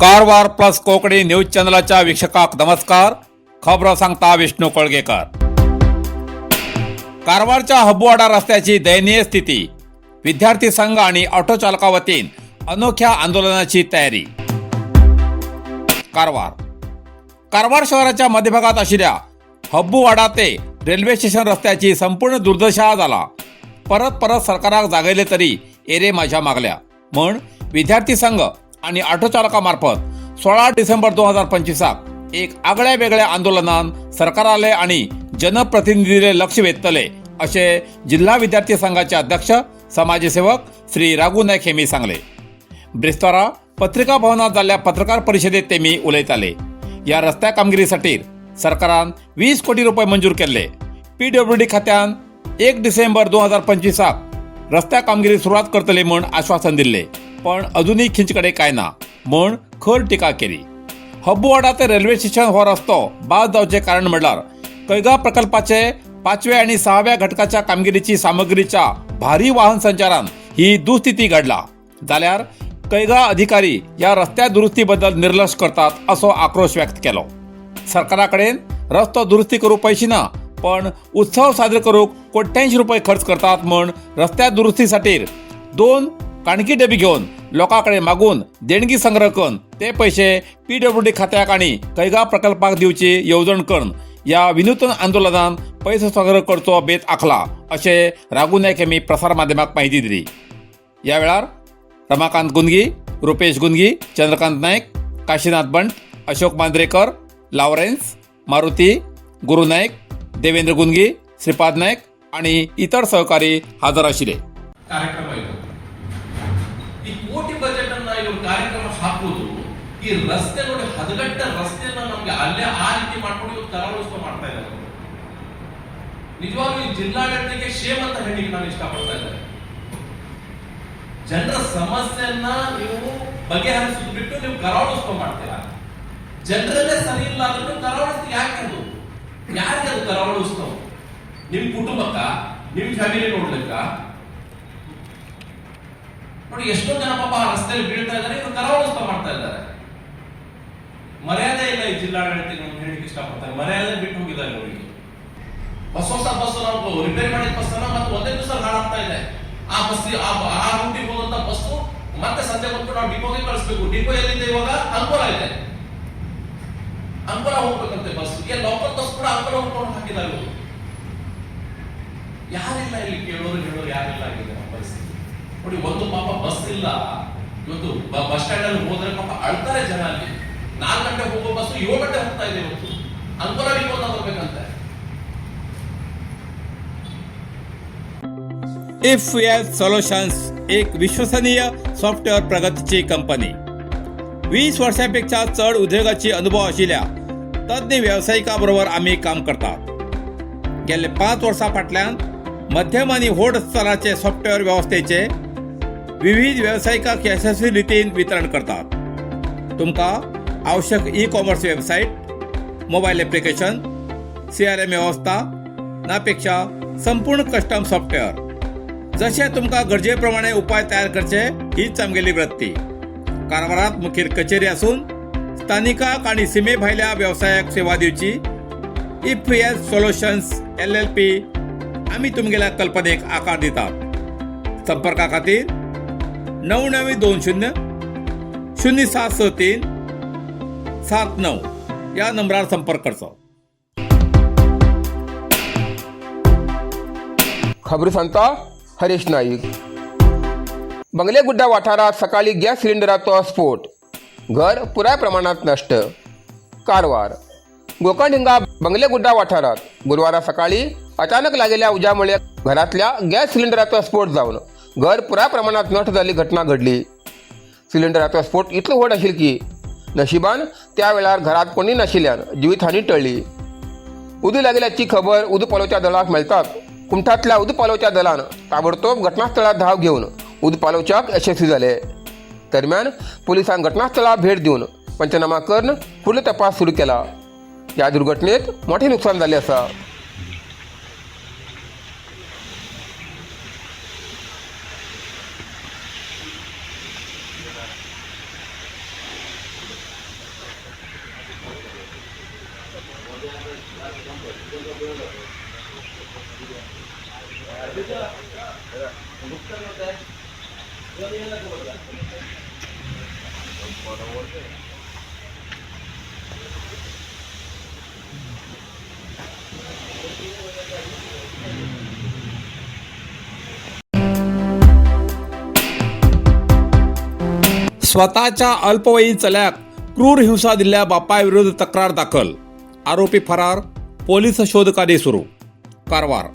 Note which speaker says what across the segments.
Speaker 1: Karwar plus Konkani news चॅनलाच्या वीक्षकांक नमस्कार. खबरो सांगता विष्णू कोळगेकर. कारवारच्या हब्बुवाडा रस्त्याची दयनीय स्थिती, विद्यार्थी संघ आणि ऑटो चालका वतीन अनोख्या आंदोलनाची तयारी. कारवार. कारवार शहराच्या मध्यभागात आशिल्ल्या हब्बूवाडा ते रेल्वे स्टेशन रस्त्याची संपूर्ण दुर्दशा जाला. परत परत सरकाराक जागयले तरी येरे माझ्या मागल्या म्हण विद्यार्थी संघ आणि ऑटो चालकामार्फत 16 डिसेंबर 2025साक एक आगळ्या वेगळ्या आंदोलनान सरकाराले आणि जनप्रतिनिधीले लक्ष वेधतले, असे जिल्हा विद्यार्थी संघाचे अध्यक्ष, समाजसेवक श्री राघू नाईक हेमी सांगले. ब्रेस्तारा पत्रिका भवनात जाल्ल्या पत्रकार परिषदेत ते मी उलयताले. या रस्त्या कामगिरीसाठी सरकारान 20 कोटी रुपये मंजूर केल्ले. पीडब्ल्यूडी खात्यान 1 डिसेंबर 2025साक रस्त्या कामगिरी सुरवात करतले म्हूण आश्वासन दिल्ले, पण अजुनूय खिंचकडे काय ना म्हूण खर टिका केली. हब्बुवाडा ते रेल्वे स्टेशन हो रस्तो बाद जावचे कारण म्हणल्यार कैगा प्रकल्पाचे पाचव्या आणि सहाव्या घटकाच्या कामगिरीची सामग्रीच्या भारी वाहन संचारान ही दुस्थिती घडला, जाल्यार कैगा अधिकारी या रस्त्या दुरुस्तीबद्दल निर्लक्ष करतात, असो आक्रोश व्यक्त केलो. सरकारा कडेन रस्तो दुरुस्ती करूंक पयशे ना, पण उत्सव साजरे करूंक कोट्यांशी रुपये खर्च करतात म्हण रस्त्या दुरुस्तीसाठी दोन काणकी डबी घेवन लोकां कडेन मागून देणगी संग्रह करून ते पयशे पीडब्ल्यूडी खात्याक आनी कैगा प्रकल्पाक दिवची येवजण करून या विनूतन आंदोलनान पयसो संग्रह करचो बेत आखला, अशें राघू नायक यांनी प्रसार माध्यमाक माहिती दिली. या वेळार रमाकांत गुंदगी, रुपेश गुंदगी, चंद्रकांत नाईक, काशीनाथ बंट, अशोक मांद्रेकर, लॉरेन्स, मारुती, गुरु नाईक, देवेंद्र गुंदगी, श्रीपाद नाईक आणि इतर सहकारी हजर आशिल्ले.
Speaker 2: ಕಾರ್ಯಕ್ರಮ ಇದು. ಈ ಕೋಟಿ ಬಜೆಟ್ ಅನ್ನ ಇವರು ಕಾರ್ಯಕ್ರಮ ಹಾಕುವುದು, ಈ ರಸ್ತೆ ನೋಡಿ, ಹದಗಟ್ಟ ರಸ್ತೆಯನ್ನ ನಮ್ಗೆ ಅಲ್ಲೇ ಆ ರೀತಿ ಮಾಡ್ಕೊಂಡು ಇವತ್ತು ಕರಾವಳಿಸ್ತ ಮಾಡ್ತಾ ಇದ್ದಾರೆ ಅವರು. ನಿಜವಾಗ್ಲೂ ಈ ಜಿಲ್ಲಾಡಳಿತಕ್ಕೆ ಶೇಮ್ ಅಂತ ಹೇಳಲಿಕ್ಕೆ ನಾನು ಇಷ್ಟಪಡ್ತಾ ಇದ್ದೇನೆ. ಜನರ ಸಮಸ್ಯೆಯನ್ನ ನೀವು ಬಗೆಹರಿಸುದು ಬಿಟ್ಟು ನೀವು ಕರಾವಳಿಸ್ತ ಮಾಡ್ತೀರಾ. ಜನರಲ್ಲೇ ಸರಿ ಇಲ್ಲ ಅಂದ್ರೆ ಕರಾವಳಿ ಯಾಕೆ ಅದು? ಯಾರಿಗೆ ಅದು ಕರಾವಳಿ ಉತ್ಸವ? ನಿಮ್ ಕುಟುಂಬಕ್ಕ, ನಿಮ್ ಫ್ಯಾಮಿಲಿ ನೋಡ್ಲಿಕ್ಕ? ನೋಡಿ, ಎಷ್ಟೋ ಜನ ಪಾಪ ಆ ರಸ್ತೆಯಲ್ಲಿ ಬೀಳ್ತಾ ಇದ್ದಾರೆ, ಇವರು ಕರಾವಳಿ ಉತ್ಸವ ಮಾಡ್ತಾ ಇದ್ದಾರೆ. ಮರ್ಯಾದೆ ಇಲ್ಲ ಈ ಜಿಲ್ಲಾಡಳಿತಕ್ಕೆ ನಾನು ಹೇಳಲಿಕ್ಕೆ ಇಷ್ಟಪಡ್ತಾರೆ. ಮರ್ಯಾದೆ ಬಿಟ್ಟು ಹೋಗಿದ್ದಾರೆ ಅವರಿಗೆ. ಹೊಸ ಹೊಸ ಬಸ್, ನಾವು ರಿಪೇರಿ ಮಾಡಿದ ಬಸ್ ಅನ್ನ ಮತ್ತೆ ಒಂದೇ ದಿವಸ ಹಾಳಾಗ್ತಾ ಇದೆ. ಆ ಬಸ್, ಆ ರೂಟಿಗೆ ಹೋದಂತ ಬಸ್ ಮತ್ತೆ ಸಂಜೆ ಬಂದು ನಾವು ಡಿಪೋಗೆ ಕಳಿಸ್ಬೇಕು. ಡಿಪೋ ಎಲ್ಲಿದೆ ಇವಾಗ? ಅಂಕೋಲ ಇದೆ. ಅಂಕೋಲ ಹೋಗ್ಬೇಕಂತೆ ಬಸ್. ಈ ಲೋಕಲ್ ಬಸ್ ಕೂಡ ಅಂಕೋಲ ಹೋಗ್ಕೊಂಡು ಹಾಕಿದ್ದಾರೆ ಇವರು. ಯಾರಿಲ್ಲ ಇಲ್ಲಿ ಕೇಳೋರು, ಹೇಳೋರು ಯಾರಿಲ್ಲ ಆಗಿದೆ ನಮ್ಮ ಪರಿಸ್ಥಿತಿ ನೋಡಿ. ಒಂದು ಪಾಪ ಬಸ್ ಇಲ್ಲ ಇವತ್ತು. ಬಸ್ ಸ್ಟ್ಯಾಂಡ್ ಅಲ್ಲಿ ಹೋದ್ರೆ ಪಾಪ ಅಳ್ತಾರೆ ಜನ ಅಲ್ಲಿ. 4 ಗಂಟೆ ಹೋಗೋ ಬಸ್ 7 ಗಂಟೆ ಹೋಗ್ತಾ ಇದೆ ಇವತ್ತು. ಅಂಕೋಲ ಡಿಪೋದ ಬರ್ಬೇಕಂತೆ.
Speaker 1: If L solutions, एक विश्वसनीय सॉफ्टवेअर प्रगतीची कंपनी. 20 वर्षांपेक्षा चड उद्योगाची अनुभव आशिल्ल्या तज्ञ वेवसायिका बरोबर आमी काम करतात. गेल्ले 5 वर्सां फाटल्यान मध्यम आनी व्हड स्तराचे सॉफ्टवेअर वेवस्थेचे विविध वेवसायिकांक यशस्वी रितीन वितरण करतात. तुमकां आवश्यक e commerce website, mobile application, CRM वेवस्था नापेक्षा संपूर्ण कस्टम सॉफ्टवेअर, जशें तुमकां गरजे प्रमाणे उपाय तयार करचे, हीच आमगेली वृत्ती. कारवारात मुखेल कचेरी आसून स्थानिकाक आनी सिमे भायल्या वेवसायाक सेवा दिवची if S solutions एलएलपी. आमी तुमगेल्या कल्पनेक आकार दितात. संपर्का खातीर 9920076379 ह्या नंबरार संपर्क करचो.
Speaker 3: खबरी सांगता हरीश नाईक. बंगलेगुड्डा वाठारात सकाळी गॅस सिलिंडराचो स्फोट, घर पुराय प्रमाणात नश्ट. कारवार. गोकर्ण बंगलेगुड्डा वाठारात गुरुवारा सकाळी अचानक लागलेल्या उज्यामुळे घरातल्या गॅस सिलिंडराचो स्फोट जावन घर पुराय प्रमाणात नश्ट जाल्ली घटना घडली. सिलिंडराचो स्फोट इतलो व्हड आशिल्लो की नशिबान त्या वेळार घरात कोणी नाशिल्ल्यान जिवीतहानी टळ्ळी. उजो लागिल्ल्याची खबर उजो पालोवच्या दलाक मेळटाच कुमठांतल्या उजो पालोवच्या दलान ताबडतोब घटनास्थळार धांव घेवन उजो पालोवच्याक यशस्वी जाले. दरम्यान पोलिसांनी घटनास्थळाक भेट दिवन पंचनामा करून फुडलो तपास सुरू केला. ह्या दुर्घटनेत मोठें नुकसान जाल्लें आसा.
Speaker 1: स्वतःच्या अल्पवयीन चल्याक क्रूर हिंसा दिल्ल्या बापायविरुद्ध तक्रार दाखल, आरोपी फरार, पोलीस शोधकार्य सुरू. कारवार.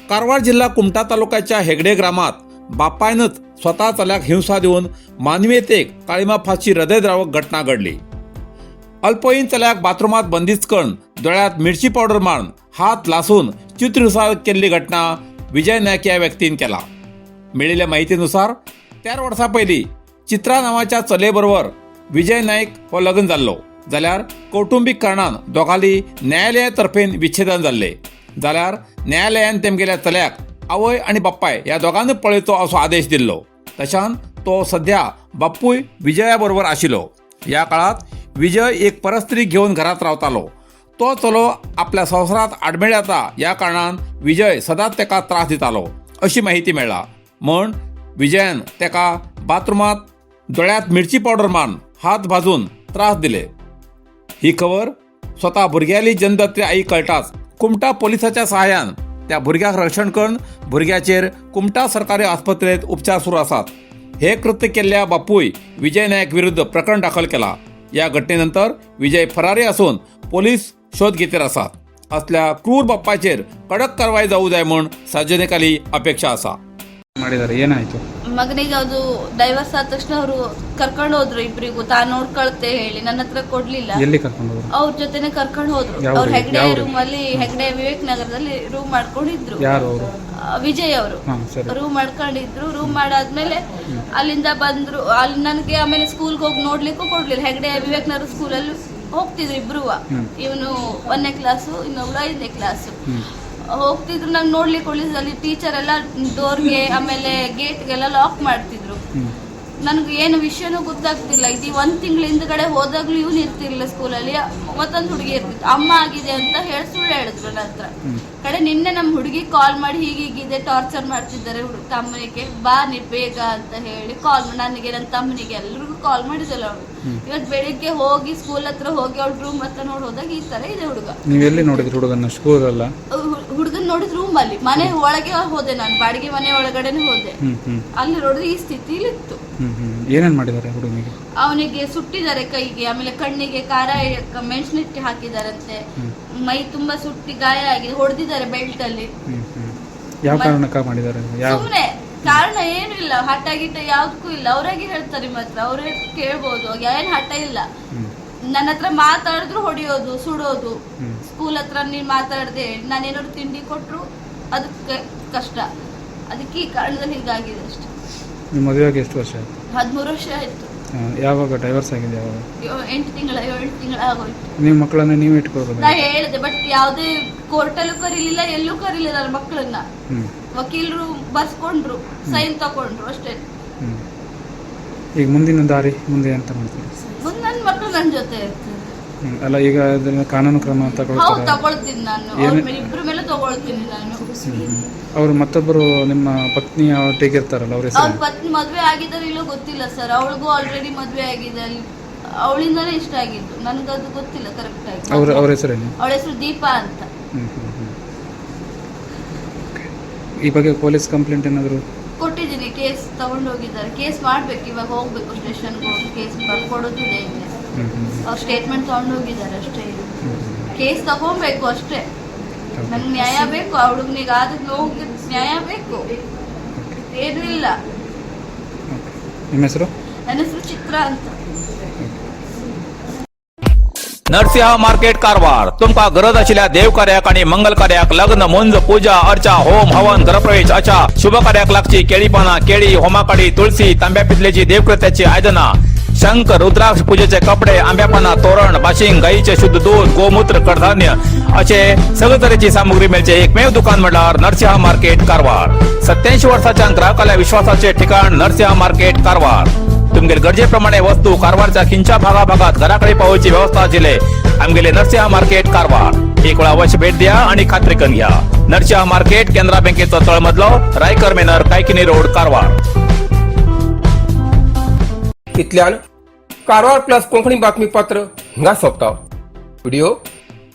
Speaker 1: कारवार जिल्हा कुमठा तालुक्याच्या हेगडे ग्रामात बापायनंच स्वतः चल्याक हिंसा देऊन मानवीयतेक काळीमा फाशी हृदयद्रावक घटना घडली. अल्पवयीन चल्याक बाथरुमात बंदिस्त करून दोळ्यात मिरची पावडर मारून हात लासून चित्रहिंसा केल्ली घटना विजय नायक या व्यक्तीन केला. मेळिल्ल्या माहितीनुसार 13 वर्सां पयलीं चित्रा नांवाच्या चलयेबरोबर विजय नायक हो लग्न जाल्लो, जाल्यार कौटुंबीक कारणान दोगांली न्यायालया तर्फेन विच्छेदन जाल्लें. जाल्यार न्यायालयान तेमगेल्या चल्याक आवय आनी बापाय ह्या दोगांनूय पळयचो असो आदेश दिल्लो. तशान तो सध्या बापूय विजया बरोबर आशिल्लो. ह्या काळात विजय एक परस्त्री घेवन घरात रावतालो. तो चलो आपल्या संवसारात आडमेळ येता ह्या कारणान विजय सदांच तेका त्रास दितालो अशी माहिती मेळ्ळा. म्हण विजयान तेका बाथरुमात दोळ्यात मिरची पावडर मारून हात भाजून त्रास दिले. ही खबर स्वतः भुरग्याली जनदत्री आई कळटाच कुमठा पोलिसाच्या सहाय्यान त्या भुरग्याक रक्षण करून भुरग्याचेर कुमठा सरकारी आस्पत्रेत उपचार सुरू आसात. हे कृत्य केल्ल्या बापूय विजय नायक विरुद्ध प्रकरण दाखल केला. या घटनेनंतर विजय फरारी असून पोलीस शोध घेतीर आसात. असल्या क्रूर बाप्पाचेर कडक कारवाय जावू जाय म्हूण सार्वजनिकाली अपेक्षा आसा.
Speaker 4: ಮಾಡಿದ್ದಾರೆ, ಏನಾಯಿತು?
Speaker 5: ಮಗನಿಗೆ ಅದು ಡೈವರ್ಸ್ ಆದ ತಕ್ಷಣ ಅವರು ಕರ್ಕೊಂಡು ಹೋದ್ರು ಇಬ್ರಿಗೂ. ತಾನು ನೋಡ್ಕೊಳ್ತೆ ಹೇಳಿ ನನ್ನ ಹತ್ರ ಕೊಡ್ಲಿಲ್ಲ.
Speaker 4: ಎಲ್ಲಿ ಕರ್ಕೊಂಡು ಹೋದ್ರು?
Speaker 5: ಅವ್ರ ಜೊತೆನೆ ಕರ್ಕೊಂಡು ಹೋದ್ರು.
Speaker 4: ಯಾವ
Speaker 5: ಅವ್ರ
Speaker 4: ಊರಿಗೆ?
Speaker 5: ಹೆಗ್ಡೆ
Speaker 4: ಯಾವ ಊರಿಗೆ?
Speaker 5: ರೂಮ್ ಅಲ್ಲಿ, ಹೆಗ್ಡೆ ವಿವೇಕ್ ನಗರದಲ್ಲಿ ರೂಮ್ ಮಾಡ್ಕೊಂಡಿದ್ರು.
Speaker 4: ಯಾರು ಅವರು?
Speaker 5: ವಿಜಯ್ ಅವರು.
Speaker 4: ಹಾಂ, ಸರಿ.
Speaker 5: ರೂಮ್ ಮಾಡ್ಕೊಂಡಿದ್ರು. ರೂಮ್ ಮಾಡಾದ್ಮೇಲೆ ಅಲ್ಲಿಂದ ಬಂದ್ರು. ಅಲ್ಲಿ ನನಗೆ ಆಮೇಲೆ ಸ್ಕೂಲ್ಗೆ ಹೋಗಿ ನೋಡ್ಲಿಕ್ಕೂ ಕೊಡ್ಲಿಲ್ಲ. ಹೆಗ್ಡೆ ವಿವೇಕ್ ನಗರ ಸ್ಕೂಲಲ್ಲಿ ಹೋಗ್ತಿದ್ರು ಇಬ್ರು. ಇವನು 1ನೇ ಕ್ಲಾಸು, ಇನ್ನೊಬ್ಳು 5ನೇ ಕ್ಲಾಸು. ಹೋಗ್ತಿದ್ರು, ನಂಗೆ ನೋಡ್ಲಿಕ್ಕೆ ಕೊಡ್ಲಿಲ್ಲ. ಅಲ್ಲಿ ಟೀಚರ್ ಎಲ್ಲ ಡೋರ್ಗೆ ಆಮೇಲೆ ಗೇಟ್ಗೆಲ್ಲ ಲಾಕ್ ಮಾಡ್ತಿದ್ರು. ನನ್ಗೆ ಏನು ವಿಷಯನೂ ಗೊತ್ತಾಗ್ತಿಲ್ಲ. ಇದು ಒಂದ್ ತಿಂಗಳ ಹಿಂದ್ಗಡೆ ಹೋದಾಗ್ಲೂ ಇವ್ನು ಇರ್ತಿರ್ಲಿಲ್ಲ ಸ್ಕೂಲಲ್ಲಿ, ಮತ್ತೊಂದು ಹುಡುಗಿ ಇರ್ತಿತ್ತು. ಅಮ್ಮ ಆಗಿದೆ ಅಂತ ಹೇಳಿ ಸುಳ್ಳು ಹೇಳಿದ್ರು ನನ್ನ ಹತ್ರ. ಕಡೆ ನಿನ್ನೆ ನಮ್ಮ ಹುಡುಗಿ ಕಾಲ್ ಮಾಡಿ, ಹೀಗೀಗಿದೆ, ಟಾರ್ಚರ್ ಮಾಡ್ತಿದ್ದಾರೆ ತಮ್ಮನಿಗೆ, ಬಾ ನೀ ಬೇಗ ಅಂತ ಹೇಳಿ ಕಾಲ್ ನನಗೆ, ನನ್ನ ತಮ್ಮನಿಗೆ, ಎಲ್ರಿಗೂ ಕಾಲ್ ಮಾಡಿದಲ್ಲ ಅವಳು. ಇವತ್ತು ಬೆಳಿಗ್ಗೆ ಹೋಗಿ ಸ್ಕೂಲ್ ಹತ್ರ ಹೋಗಿ ಅವಳ ರೂಮ್ ಹತ್ರ ನೋಡಿ ಹೋದಾಗ ಈ ತರ ಇದೆ ಹುಡುಗ.
Speaker 4: ನೀವೆಲ್ಲಿ ನೋಡಿದ್ರಿ ಹುಡುಗನ? ಸ್ಕೂಲಲ್ಲ?
Speaker 5: ಹುಡುಗನ್ ನೋಡಿದ್ ರೂಮ್ ಅಲ್ಲಿ. ಮನೆ ಒಳಗೆ ಹೋದೆ ನಾನು, ಬಾಡಿಗೆ ಮನೆ ಒಳಗಡೆನೆ ಹೋದೆ.
Speaker 4: ಹ್ಮ್ ಹ್ಮ್
Speaker 5: ಅಲ್ಲಿ ನೋಡಿದ್ರೆ ಈ ಸ್ಥಿತಿಲಿ ಇತ್ತು.
Speaker 4: ಹ್ಮ್ ಹ್ಮ್ ಏನೇನು ಮಾಡಿದ್ದಾರೆ ಹುಡುಗನಿಗೆ?
Speaker 5: ಅವನಿಗೆ ಸುಟ್ಟಿದ್ದಾರೆ ಕೈಗೆ, ಆಮೇಲೆ ಕಣ್ಣಿಗೆ ಖಾರ ಮೆಣಸಿನಟ್ಟಿ ಹಾಕಿದಾರಂತೆ. ಮೈ ತುಂಬಾ ಸುಟ್ಟಿ ಗಾಯ ಆಗಿದೆ, ಹೊಡೆದಿದ್ದಾರೆ ಬೆಲ್ಟ್ ಅಲ್ಲಿ.
Speaker 4: ಹ್ಮ್ ಹ್ಮ್ ಯಾವ ಕಾರಣಕ್ಕೆ ಮಾಡಿದ್ದಾರೆ, ಯಾವ?
Speaker 5: ಸುಮ್ನೆ, ಕಾರಣ ಏನು ಇಲ್ಲ. ಹಠ ಗಿಟ ಯಾವ್ದಕ್ಕೂ ಇಲ್ಲ. ಅವರಾಗಿ ಹೇಳ್ತಾರೆ ನಿಮ್ಮ ಹತ್ರ, ಅವರೇ ಕೇಳ್ಬೋದು. ಏನ್ ಹಠ ಇಲ್ಲ. ನನ್ನ ಹತ್ರ ಮಾತಾಡಿದ್ರು ಹೊಡಿಯೋದು, ಸುಡೋದು. ಸ್ಕೂಲ್ ಹತ್ರ ನೀನ್ ಮಾತಾಡ್ದೆ, ನಾನೇನಾದ್ರು ತಿಂಡಿ ಕೊಟ್ರು ಅದಕ್ಕೆ ಕಷ್ಟ. ಅದಕ್ಕೆ ಈ ಕಾರಣದಲ್ಲಿ ಹೀಗಾಗಿದೆ ಅಷ್ಟೇ.
Speaker 4: ನಿಮ್ಮ ಮದುವೆಗೆ ಎಷ್ಟು ವರ್ಷ ಆಯಿತು?
Speaker 5: 13 ವರ್ಷ ಆಯ್ತು.
Speaker 4: ಯಾವಾಗ ಡೈವರ್ಸ್ ಆಗಿದೆ, ಯಾವಾಗ?
Speaker 5: 8 ತಿಂಗಳ, 7 ತಿಂಗಳ ಆಗೋಯ್ತು.
Speaker 4: ನಿಮ್ಮ ಮಕ್ಕಳನ್ನ ನೀವು ಇಟ್ಕೊಳ್ಬೋದು.
Speaker 5: ನಾ ಹೇಳಿದೆ, ಬಟ್ ಯಾವುದೇ ಕೋರ್ಟಲ್ಲೂ ಕರೀಲಿಲ್ಲ, ಎಲ್ಲೂ ಕರೀಲಿಲ್ಲ ನನ್ನ ಮಕ್ಕಳನ್ನ. ವಕೀಲರು ಬರ್ಸ್ಕೊಂಡ್ರು, ಸೈನ್ ತಗೊಂಡ್ರು ಅಷ್ಟೇ.
Speaker 4: ಹ್ಮ್ ಈಗ ಮುಂದಿನ ದಾರಿ, ಮುಂದೆ ಎಂತ ಮಾಡ್ತೀರಿ?
Speaker 5: ಮುಂದೆ ನನ್ನ ಮಕ್ಕಳು ನನ್ನ ಜೊತೆ ಇರ್ತಾರೆ.
Speaker 4: ಅಲ್ಲ, ಈಗ ಅದನ್ನ ಕಾನೂನು ಕ್ರಮ ತಗೊಳ್ತಾರೆ?
Speaker 5: ತಗೊಳ್ತೀನಿ ನಾನು ಅವ್ರ ಮೇಲೆ, ಇಬ್ರ ಮೇಲೆ ತಗೊಳ್ತೀನಿ ನಾನು.
Speaker 4: ಅವರು ಮತ್ತೊಬ್ಬರು ನಿಮ್ಮ ಪತ್ನಿಯ ಒಟ್ಟಿಗೆ ಇರ್ತಾರಲ್ಲ, ಅವ್ರ
Speaker 5: ಅವ್ರ
Speaker 4: ಹೆಸರು?
Speaker 5: ಪತ್ನಿ ಮದ್ವೆ ಆಗಿದಾರೆ ಇಲ್ಲೋ ಗೊತ್ತಿಲ್ಲ ಸರ್. ಅವಳಿಗೂ ಆಲ್ರೆಡಿ ಮದ್ವೆ ಆಗಿದೆ. ಅಲ್ಲಿ ಅವಳಿಂದಾನೇ ಇಷ್ಟ ಆಗಿದ್ದು ನನ್ಗದು ಗೊತ್ತಿಲ್ಲ ಕರೆಕ್ಟ್ ಆಗಿ.
Speaker 4: ಅವ್ರ ಅವ್ರ ಹೆಸರೇನು?
Speaker 5: ಅವಳ ಹೆಸರು ದೀಪಾ ಅಂತ.
Speaker 4: ಹ್ಮ್ ಹ್ಮ್ ಹ್ಮ್ ಈ ಬಗ್ಗೆ ಪೊಲೀಸ್ ಕಂಪ್ಲೇಂಟ್ ಏನಾದರೂ?
Speaker 5: ಕೊಟ್ಟಿದ್ದೀನಿ. ಕೇಸ್ ತಗೊಂಡು ಹೋಗಿದ್ದಾರೆ. ಕೇಸ್ ಮಾಡ್ಬೇಕು, ಇವಾಗ ಹೋಗ್ಬೇಕು ಸ್ಟೇಷನ್ಗೆ ಹೋಗಿ ಕೇಸ್ ಬರ್ಕೊಡೋದಿದೆ ಇಲ್ಲೇ.
Speaker 4: ಹ್ಮ್ ಹ್ಮ್
Speaker 5: ಅವ್ರ ಸ್ಟೇಟ್ಮೆಂಟ್ ತಗೊಂಡು ಹೋಗಿದ್ದಾರೆ ಅಷ್ಟೇ.
Speaker 4: ಹ್ಮ್
Speaker 5: ಕೇಸ್ ತಗೊಬೇಕು ಅಷ್ಟೇ. ನಂಗೆ ನ್ಯಾಯ ಬೇಕು. ಆ ಹುಡುಗನಿಗೆ ಆದ ನೋವಿಗೆ ನ್ಯಾಯ ಬೇಕು, ಏನೂ ಇಲ್ಲ.
Speaker 4: ಓಕೆ, ನಿಮ್ಮ ಹೆಸರು?
Speaker 5: ನನ್ನ ಹೆಸರು ಚಿತ್ರ ಅಂತ.
Speaker 1: नरसिंह मार्केट कारवार. तुमकां गरज आशिल्ल्या देव कार्याक आनी मंगल कार्याक, लग्न, मुंज, पूजा अर्चा, होम हवन, घरप्रवेश अशा शुभ कार्याक लागची केळी पानां, केळी, होमाकाडी, तुळसी, तांब्या पितलेची देवकृत्याची आयदनां, शंख, रुद्राक्ष, पूजेचे कपडे, आंब्या पानां, तोरण, बाशिंग, गायीचे शुद्ध दूध, गोमूत्र, कडधान्य असे सगळे तरेची सामुग्री मेळचे एकमेव दुकान म्हणल्यार नरसिंह मार्केट कारवार. 87 वर्साच्या ग्राहकाल्या विश्वासाचे ठिकाण नरसिंह मार्केट कारवार. तुमगेले गरजेप्रमाणे वस्तू कारवारच्या खिंच्या भागाभागात घराकडे पावोवची व्यवस्था आशिल्ले आमगेले नरसिंह मार्केट कारवार. एक वेळा अवश्य भेट द्या आणि खात्री करून घ्या.
Speaker 6: नरसिंहा मार्केट, केनरा बँकेचो तळमजलो, रायकर मेनर, कायकिनी रोड, कारवार.
Speaker 3: इतल्यान कारवार प्लस कोंकणी बातमीपत्र हिंगा सोंपता. व्हिडिओ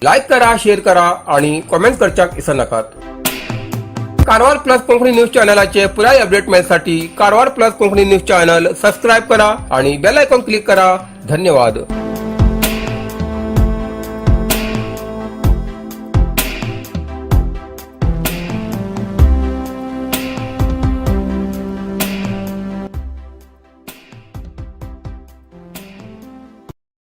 Speaker 3: लायक करा, शेअर करा आणि कॉमेंट करच्याक विसरनाकात. कारवार प्लस कोंकणी न्यूज चॅनलाचे पुराय अपडेट मेळसाठी Karwar plus Konkani news channel subscribe करा आणि बेल आयकॉन क्लिक करा. धन्यवाद.